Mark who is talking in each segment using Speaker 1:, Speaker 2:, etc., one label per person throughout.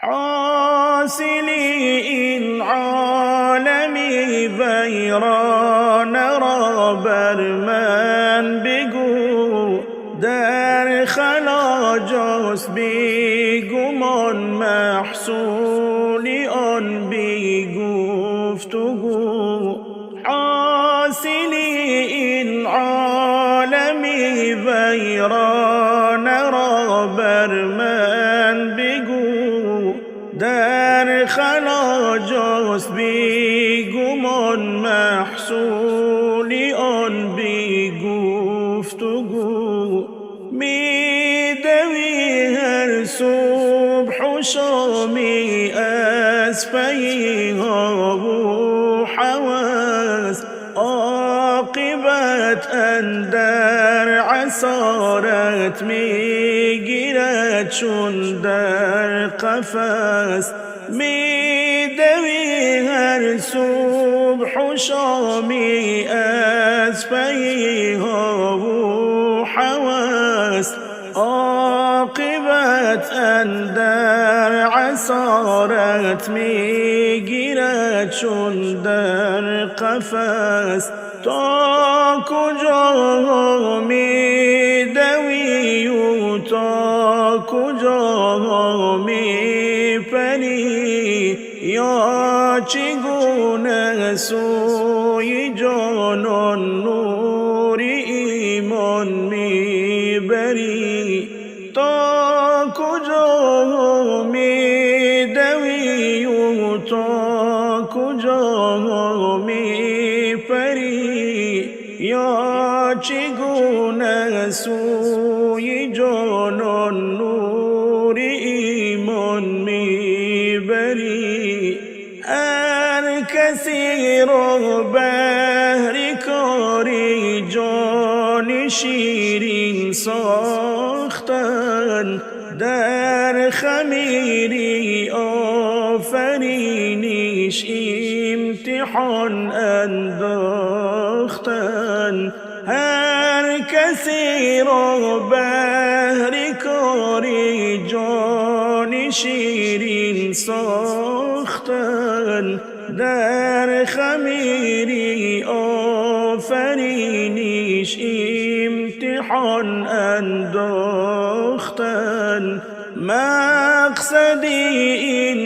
Speaker 1: Ҳосили ин олами вайрона-ро бар ман бигӯ, дар хало ҷуз бегумон маҳсули он бегуфтугӯ. Ҳосили ин олами вайрона-ро бар ман бигӯ, дар хало ҷуз бегумон маҳсули он бегуфтугӯ. Медавӣ ҳар субҳу шомӣ аз пайи ҳаву ҳавас, оқибат андар асорат мегирад чун дар қафас. Медавӣ ҳар субҳу шомӣ аз пайи ҳаву ҳавас, оқибат андар асорат мегирад чун дар қафас. То куҷо медавӣ то куҷо мепарӣ, ё чӣ гуна сӯи ҷонон нури имон мебарӣ? То куҷо медавӣ то куҷо мепарӣ, ё чӣ гуна сӯи ҷонон нури имон мебарӣ? Ҳар касеро баҳри кори ҷони ширин сохтанд, дар хамири офариниш имтиҳон андохтанд. Ҳар касеро баҳри кори ҷони ширин сохтанд, дар хамири офариниш имтиҳон андохтанд. Мақсади ин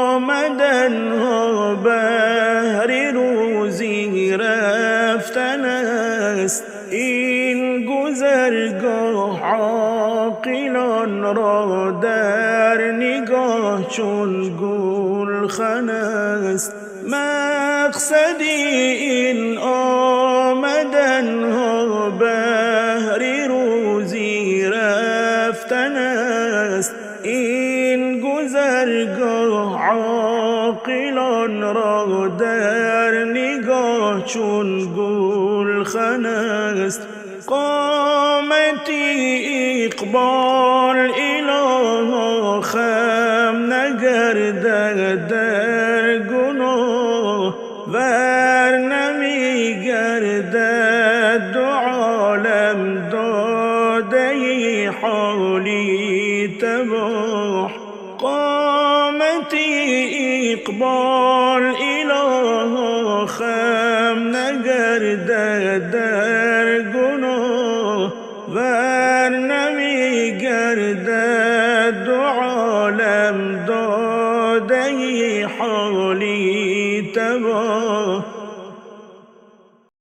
Speaker 1: омаданҳо баҳри рӯзӣ рафтан аст. Ин гузаргоҳ оқилонро дар нигоҳ чун гулхан аст. Мақсади ин омаданҳо баҳри рӯзӣ рафтан аст. Ин гузаргоҳ оқилонро дар нигоҳ чун гулхан аст. Қомати иқбол илоҳо хам нагардад дар гуноҳ, вар намегардад ду олам додаи ҳоли табоҳ. Қомати иқбол илоҳо хам нагардад дар гуноҳ, вар намегардад ду олам додаи ҳоли табоҳ.